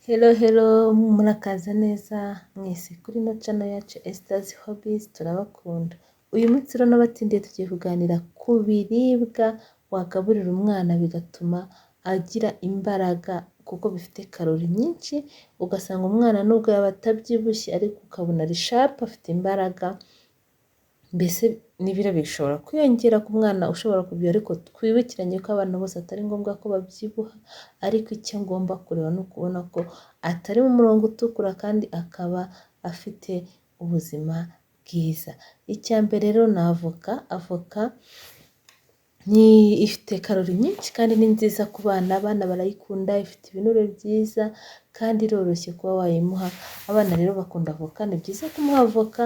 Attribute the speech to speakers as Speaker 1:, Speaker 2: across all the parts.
Speaker 1: Hello hello, murakaza neza mwese kuri ino channel yacu Esther's Hobbies, turabakunda. Uyu munsi rero n'abatindiye tugiye kuganira ku biribwa wagaburira umwana bigatuma agira imbaraga, kuko bifite karori nyinshi, ugasanga umwana nubwo yaba atabyibushye ariko ukabona ari sharp, afite imbaraga, mbese n'ibiro bishobora kwiyongera ku mwana ushobora kubyibuha. Ariko twibukiranye ko abana bose atari ngombwa ko babyibuha, ariko icyo ngomba kureba ni ukubona ko atari mu murongo utukura kandi akaba afite ubuzima bwiza. Icya mbere rero ni avoka. Avoka ni ifite karori nyinshi kandi ni nziza ku bana, abana barayikunda, ifite ibinure byiza kandi iroroshye kuba wayimuha. Abana rero bakunda avoka, ni byiza kumuha avoka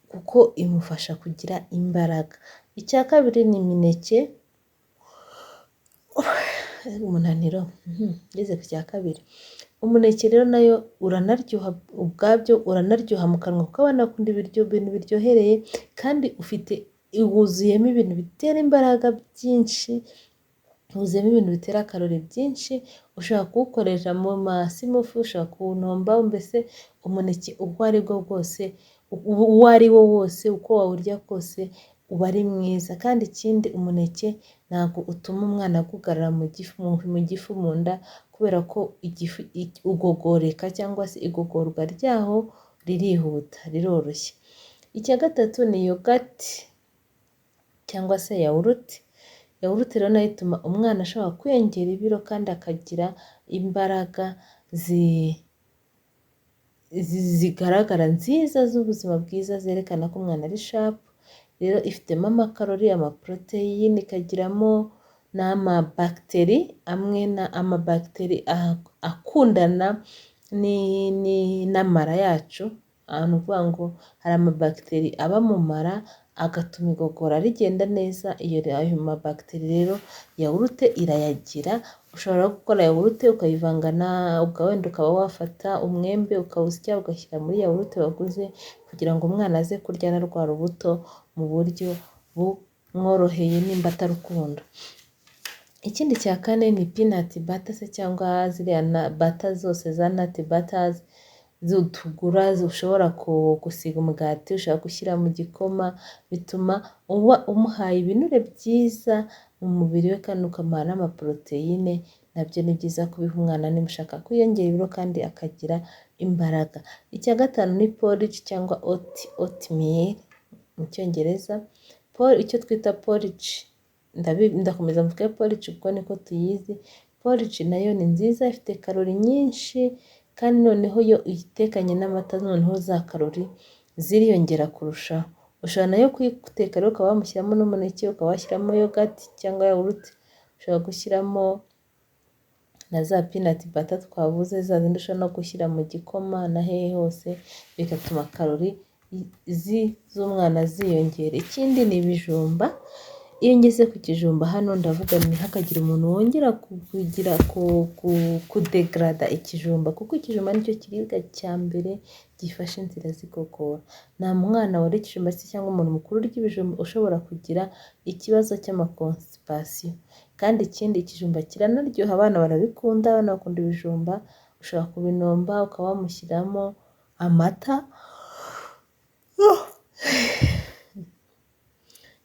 Speaker 1: kuko imufasha kugira imbaraga. Icya kabiri ni imineke, umunaniro, ngeze ku cya kabiri. Umuneke rero nayo uranaryoha ubwabyo, uranaryoha mu kanwa kuko abana bakunda ibiryo, ibintu biryohereye, kandi ufite wuzuyemo ibintu bitera imbaraga byinshi, wuzuyemo ibintu bitera karori byinshi, ushobora kuwukoresha mu ma smoothie, ushobora kuwunomba, mbese umuneke ubwo ari bwo bwose, uwo ari wo wose, uko wawurya kose uba ari mwiza. Kandi ikindi, umuneke ntabwo utuma umwana agugarara mu gifu, mu nda, kubera ko igifu ugogoreka cyangwa se igogorwa ryaho ririhuta, riroroshye. Icya gatatu ni yogurt cyangwa se yawurute. Yawurute rero nayo ituma umwana ashobora kwiyongera ibiro kandi akagira imbaraga zigaragara nziza z'ubuzima bwiza, zerekana ko umwana ari sharp. Rero ifitemo amakarori, amaporoteyine, ikagiramo n'amabagiteri amwe na amabagiteri akundana n'amara yacu. Ni ukuvuga ngo hari amabagiteri aba mu mara agatuma igogora rigenda neza. Iyo ayo mabagiteri rero yawurute irayagira. Ushobora gukora yawurute ukayivanga na wenda ukaba wafata umwembe ukawusya, ugashyira muri yawurute waguze, kugira ngo umwana aze kurya na rwa rubuto mu buryo bumworoheye nimba atarukunda. Ikindi cya kane ni peanut butter se cyangwa ziriya butter zose za nut butters tugura, ushobora gusiga umugati, ushobora gushyira mu gikoma, bituma uba umuhaye ibinure byiza mu mubiri we kandi ukamuha n'amaporoteyine. Nabyo ni byiza kubiha umwana niba ushaka kwiyongera ibiro kandi akagira imbaraga. Icya gatanu ni porridge cyangwa oatmeal mu Cyongereza, icyo twita porridge, ndakomeza mvuge porridge kuko niko tuyizi. Porridge nayo ni nziza, ifite karori nyinshi, kandi noneho iyo uyitekanye n'amata noneho za karori ziriyongera kurushaho. Ushobora nayo kuyiteka rero ukaba wamushyiramo n'umuneke, ukaba washyiramo yogurt cyangwa yawurute, ushobora gushyiramo na za peanut butter twavuze, za zindi ushobora no gushyira mu gikoma na hehe hose, bigatuma karori z'umwana ziyongera. Ikindi ni ibijumba. Iyo ngeze ku kijumba hano ndavuga ntihakagire umuntu wongera kugira kudegarada ikijumba, kuko ikijumba nicyo kiribwa cya mbere gifasha inzira z'igogora. Nta mwana wariye ikijumba se cyangwa umuntu mukuru urya ibijumba ushobora kugira ikibazo cy'ama constipation. Kandi ikindi, ikijumba kiranaryoha, abana barabikunda, abana bakunda ibijumba, ushobora kubinomba ukaba wamushyiramo amata,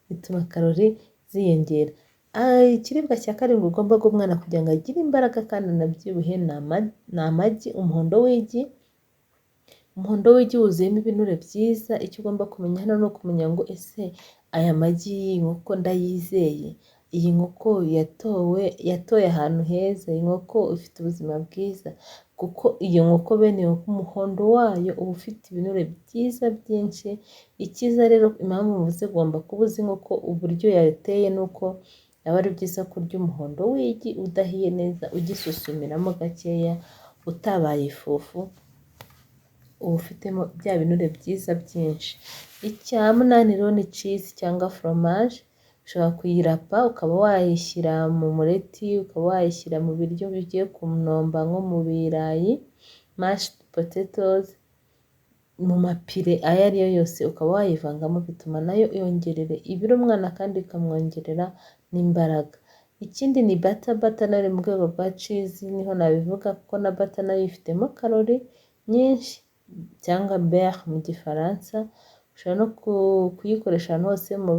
Speaker 1: bituma karori ziyongera. Ikiribwa cya karindwi ugomba guha umwana kugira ngo agire imbaraga kandi anabyibuhe ni amagi, umuhondo w'igi. Umuhondo w'igi wuzuyemo ibinure byiza. Icyo ugomba kumenya hano ni ukumenya ngo: ese aya magi y'iyi nkoko ndayizeye? Iyi nkoko yatowe, yatoye ahantu heza? Iyi nkoko ifite ubuzima bwiza? Kuko iyo nkoko, bene iyo nkoko, umuhondo wayo uba ufite ibinure byiza byinshi. Icyiza rero, impamvu mvuze ugomba kuba uzi inkoko uburyo yateye, ni uko aba ari byiza kurya umuhondo w'igi udahiye neza, ugisusumiramo gakeya, utabaye ifufu, uba ufitemo bya binure byiza byinshi. Icya munani rero ni cheese cyangwa fromage. Ushobora kuyirapa ukaba wayishyira mu mureti, ukaba wayishyira mu biryo bigiye kunomba nko mu birayi, mashed potatoes, mu ma purée ayo ari yo yose ukaba wayivangamo, bituma nayo yongerera ibiro umwana kandi ikamwongerera n'imbaraga. Ikindi ni butter. Butter nayo iri mu rwego rwa cheese, niho nabivuga, kuko na butter nayo ifitemo karori nyinshi, cyangwa beurre mu Gifaransa. Ushobora no kuyikoresha ahantu hose mu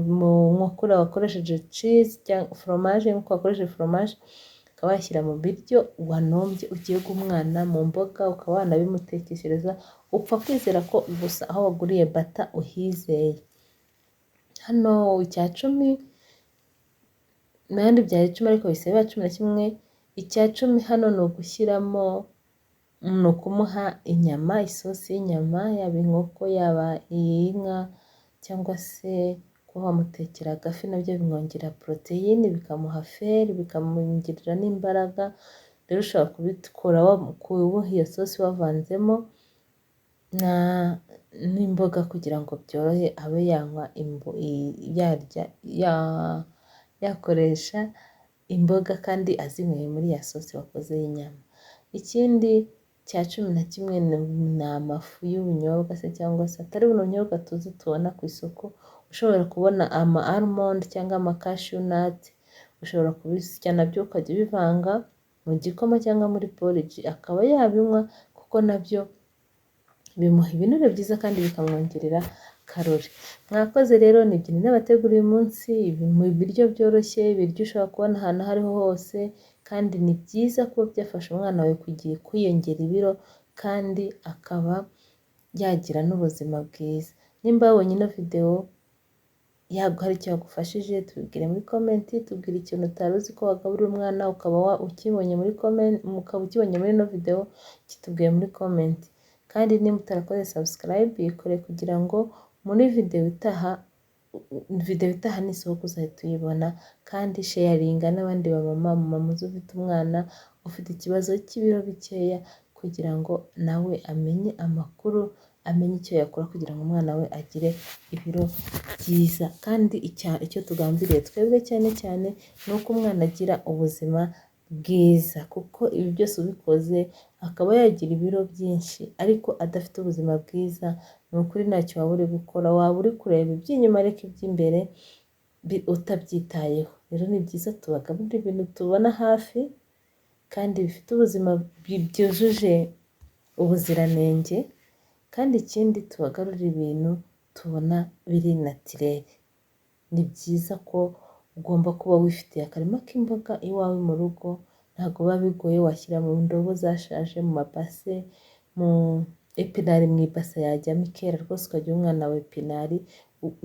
Speaker 1: nkoko wakoresheje cheese cyangwa fromage, nk'uko wakoresheje fromage ukaba washyira mu biryo wanombye ugiye guha umwana, mu mboga ukaba wanabimutekeshereza, upfa kwizera ko gusa aho waguriye butter uhizeye. Hano icya 10, n'ahandi byari 10 ariko bihise biba 11. Icya 10 hano ni ugushyiramo, ni ukumuha inyama, isosi y'inyama, yaba inkoko, yaba iy'inka, cyangwa se kuba wamutekera agafi, nabyo bimwongerera poroteyine, bikamuha fer, bikamwongerera n'imbaraga. Rero ushobora kubikora, kuboha iyo sosi wavanzemo n'imboga kugira ngo byorohe, abe yanywa, yarya, yakoresha imboga kandi azinyweye muri ya sosi wakoze y'inyama. Ikindi cya 11 ni amafu y'ubunyobwa se, cyangwa se atari buno bunyobwa tuzi tubona ku isoko, ushobora kubona ama almond cyangwa ama cashew nut, ushobora kubisya nabyo ukajya ubivanga mu gikoma cyangwa muri porridge akaba yabinywa, kuko nabyo bimuha ibinure byiza kandi bikamwongerera karori. Mwakoze rero, ni ibyo nabateguriye uyu munsi, mu biryo byoroshye, ibiryo ushobora kubona ahantu aho ariho hose, kandi ni byiza kuba byafasha umwana wawe kwiyongera ibiro kandi akaba yagira n'ubuzima bwiza. Nimba wabonye ino videwo hari icyo yagufashije, tubibwire muri comment, tubwire ikintu utari uzi ko wagaburira umwana ukaba ukibonye muri comment, ukaba ukibonye muri ino videwo, kitubwiye muri comment. Kandi nimba utarakoze subscribe, yikore kugira ngo muri videwo itaha, videwo itaha nisohoka uzahita uyibona, kandi sharinga n'abandi bamama, mama uzi ufite umwana ufite ikibazo cy'ibiro bikeya, kugira ngo nawe amenye amakuru, amenye icyo yakora kugira ngo umwana we agire ibiro byiza. Kandi icyo tugambiriye twebwe cyane cyane ni uko umwana agira ubuzima bwiza, kuko ibi byose ubikoze akaba yagira ibiro byinshi ariko adafite ubuzima bwiza, ni ukuri ntacyo waba uri gukora, waba uri kureba iby'inyuma ariko iby'imbere utabyitayeho. Rero ni byiza tubagaburire ibintu tubona hafi kandi bifite ubuzima, byujuje ubuziranenge, kandi ikindi tubagarurire ibintu tubona biri naturel. Ni byiza ko ugomba kuba wifitiye akarima k'imboga iwawe mu rugo, ntabwo biba bigoye, washyira mu ndobo zashaje, mu mabase, mu épinards, mu ibase yajyamo ikera rwose, ukajya umwana wawe épinards,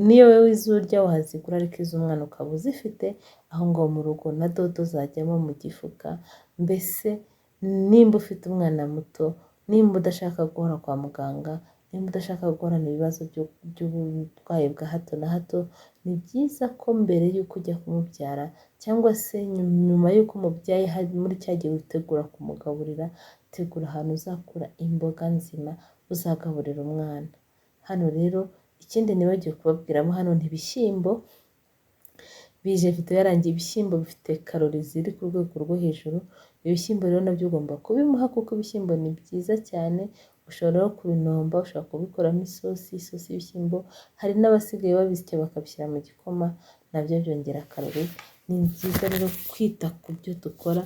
Speaker 1: niyo wowe izo urya wazigura ariko iz'umwana ukaba uzifite aho ngaho mu rugo, na dodo zajyamo mu gifuka. Mbese nimba ufite umwana muto, nimba udashaka guhora kwa muganga, nimba udashaka guhorana ibibazo by'uburwayi bwa hato na hato, ni byiza ko mbere y'uko ujya kumubyara cyangwa se nyuma y'uko umubyaye, muri cya gihe witegura kumugaburira, tegura ahantu uzakura imboga nzima uzagaburira umwana. Hano rero ikindi nibagiwe kubabwiramo hano ni ibishyimbo, bije video yarangiye. Ibishyimbo bifite karori ziri ku rwego rwo hejuru. Ibishyimbo rero nabyo ugomba kubimuha kuko ibishyimbo ni byiza cyane, ushobora no kubinomba, ushobora kubikoramo isosi, isosi y'ibishyimbo, hari n'abasigaye babisya bakabishyira mu gikoma, nabyo byongera karori. Ni byiza rero kwita ku byo dukora.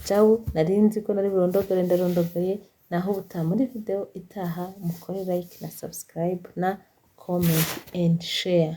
Speaker 1: Cawu, nari nzi ko nari burondogore, ndarondogoye, naho ubutaha muri video itaha. Mukore like na subscribe na comment and share.